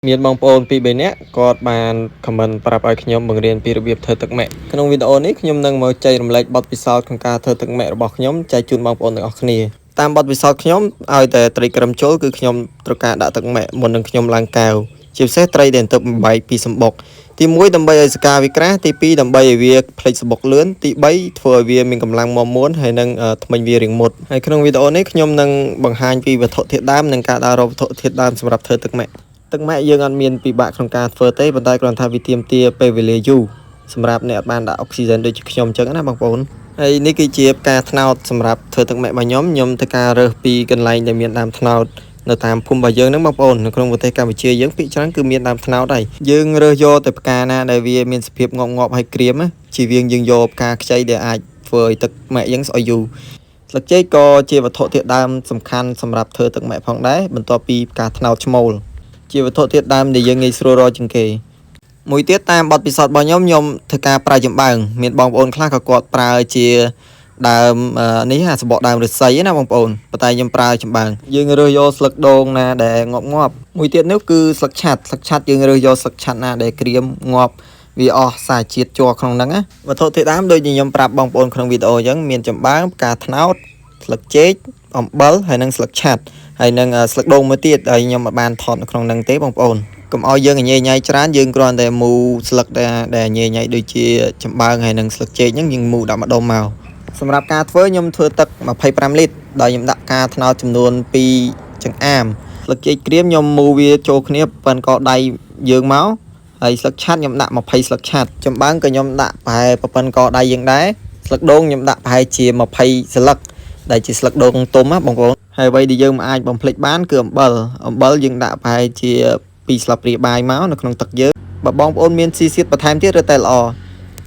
មានបងប្អូនពីរបីនាក់គាត់បាន comment ប្រាប់ឲ្យខ្ញុំបង្រៀនពីរបៀបធ្វើទឹកម៉ាក់ក្នុងវីដេអូនេះខ្ញុំនឹងមកចែករំលែកបទពិសោធន៍ក្នុងការធ្វើទឹកម៉ាក់របស់ខ្ញុំចែកជូនបងប្អូនទាំងអស់គ្នាតាមបទពិសោធន៍ខ្ញុំឲ្យតែត្រីក្រឹមចូលគឺខ្ញុំត្រូវការដាក់ទឹកម៉ាក់មុននឹងខ្ញុំឡើងកែវជាពិសេសត្រីដែលទើបបំបែកពីសម្បុកទី1ដើម្បីឲ្យសកាវាក្រាស់ទី2ដើម្បីឲ្យវាផ្លេចសម្បុកលឿនទី3ធ្វើឲ្យវាមានកម្លាំងមាំមួនហើយនឹងធ្មេញវារាងមុតហើយក្នុងវីដេអូនេះខ្ញុំនឹងបង្ហាញពីវត្ថុធាតុដើមនិងការដើររកវត្ថុធាតុដើមសម្រាប់ធ្វើទឹកម៉ាក់ ទឹកម៉ាក់យើងអត់មានពិបាកក្នុងការធ្វើទេប៉ុន្តែគ្រាន់ថាវាទាមទារពេលវេលាយូរសម្រាប់អ្នកអត់បានដាក់អុកស៊ីហ្សែនដូចជាខ្ញុំអញ្ចឹងណាបងប្អូនហើយនេះគឺជាផ្កាត្នោតសម្រាប់ធ្វើទឹកម៉ាក់របស់ខ្ញុំខ្ញុំធ្វើការរើសពីកន្លែងដែលមានដើមត្នោតនៅតាមភូមិរបស់យើងហ្នឹងបងប្អូននៅក្នុងប្រទេសកម្ពុជាយើងភាគច្រើនគឺមានដើមត្នោតហើយយើងរើសយកតែផ្កាណាដែលវាមានសភាពងាប់ងាប់ហើយក្រៀមណាជៀសវាងយើងយកផ្កាខ្ចីដែលអាចធ្វើឲ្យទឹកម៉ាក់យើងស្អុយយូរស្លឹកចេកក៏ជាវត្ថុធាតុដើមសំខាន់សម្រាប់ធ្វើទឹកម៉ាក់ផងដែរបន្ទាប់ពីផ្កាត្នោតឈ្មោល ជាវត្ថុធាតុដើមដែលយើងងាយស្រួលរកជាងគេមួយទៀតតាមបទពិសោធន៍របស់ខ្ញុំខ្ញុំធ្វើការប្រើចំបើងមានបងប្អូនខ្លះក៏គាត់ប្រើជាដើមនេះអាសបកដើមឫស្សីណាបងប្អូនប៉ុន្តែខ្ញុំប្រើចំបើងយើងរើសយកស្លឹកដូងណាដែលងាប់ងាប់មួយទៀតនោះគឺស្លឹកឆាត់ស្លឹកឆាត់យើងរើសយកស្លឹកឆាត់ណាដែលក្រៀមងាប់វាអស់សារជាតិជ័រក្នុងហ្នឹងណាវត្ថុធាតុដើមដូចជាខ្ញុំប្រាប់បងប្អូនក្នុងវីដេអូអញ្ចឹងមានចំបើងផ្កាត្នោតស្លឹកចេកអំបិលហើយនិងស្លឹកឆាត់ ហើយនឹងស្លឹកដូងមួយទៀតហើយខ្ញុំអត់បានថតនៅក្នុងហ្នឹងទេបងប្អូនកុំឲ្យយើងញ៉ៃញ៉ៃច្រើនយើងគ្រាន់តែមូស្លឹកដែលដែលញ៉ៃញ៉ៃដូចជាចំបើងហើយនឹងស្លឹកចេកហ្នឹងយើងមូដាក់ម្ដុំមកសម្រាប់ការធ្វើខ្ញុំធ្វើទឹក25លីត្រដោយខ្ញុំដាក់ការត្នោតចំនួន2ចង្អាមស្លឹកចេកក្រៀមខ្ញុំមូវាចូលគ្នាប៉ុនកដៃយើងមកហើយស្លឹកឆាត់ខ្ញុំដាក់20ស្លឹកឆាត់ចំបើងក៏ខ្ញុំដាក់ប្រហែលប៉ុនកដៃយើងដែរស្លឹកដូងខ្ញុំដាក់ប្រហែលជា20ស្លឹកដែលជាស្លឹកដូងទុំណាបងប្អូន ហើយអ្វីដែលយើងមិនអាចបំភ្លេចបានគឺអំបិលអំបិលយើងដាក់ប្រហែលជា2ស្លាបព្រាបាយមកនៅក្នុងទឹកយើងបើបងប្អូនមានស៊ីសៀតបន្ថែមទៀតឬតែល្អ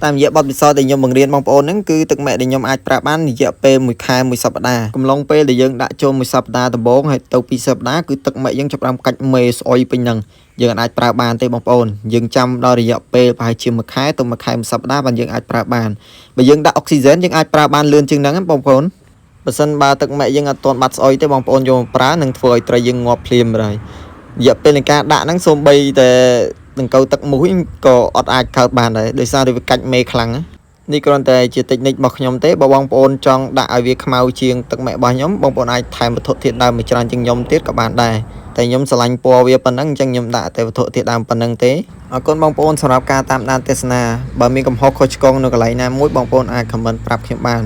តាមរយៈបទពិសោធន៍ដែលខ្ញុំបង្រៀនបងប្អូនហ្នឹងគឺទឹកម៉ាក់ដែលខ្ញុំអាចប្រើបានរយៈពេល1ខែ1សប្តាហ៍កំឡុងពេលដែលយើងដាក់ចូល1សប្តាហ៍ដំបូងហើយទៅ2សប្តាហ៍គឺទឹកម៉ាក់យើងចាប់ផ្ដើមកាច់មេស្អុយពេញហ្នឹងយើងអាចប្រើបានទេបងប្អូនយើងចាំដល់រយៈពេលប្រហែលជាមួយខែទៅមួយខែមួយសប្តាហ៍បានយើងអាចប្រើបានបើយើងដាក់អុកស៊ីហ្សែនយើងអាចប្រើបានលឿនជាងហ្នឹងណាបងប្អូន បើសិនបើទឹកម៉ាក់យើងអត់ទាន់បាត់ស្អុយទេបងប្អូនយកមកប្រើនឹងធ្វើឲ្យត្រីយើងងាប់ភ្លាមហើយរយៈពេលនៃការដាក់ហ្នឹងសូម្បីតែដង្កូវទឹកមូសក៏អត់អាចកើតបានដែរដោយសារតែវាកាច់មេខ្លាំងណានេះគ្រាន់តែជាតិចនិចរបស់ខ្ញុំទេបើបងប្អូនចង់ដាក់ឲ្យវាខ្មៅជាងទឹកម៉ាក់របស់ខ្ញុំបងប្អូនអាចថែមវត្ថុធាតុដើមមួយច្រើនជាងខ្ញុំទៀតក៏បានដែរតែខ្ញុំស្រឡាញ់ពណ៌វាប៉ុណ្ណឹងអញ្ចឹងខ្ញុំដាក់តែវត្ថុធាតុដើមប៉ុណ្ណឹងទេអរគុណបងប្អូនសម្រាប់ការតាមដានទស្សនាបើមានកំហុសខុសឆ្គងនៅកន្លែងណាមួយបងប្អូនអាច comment ប្រាប់ខ្ញុំបាន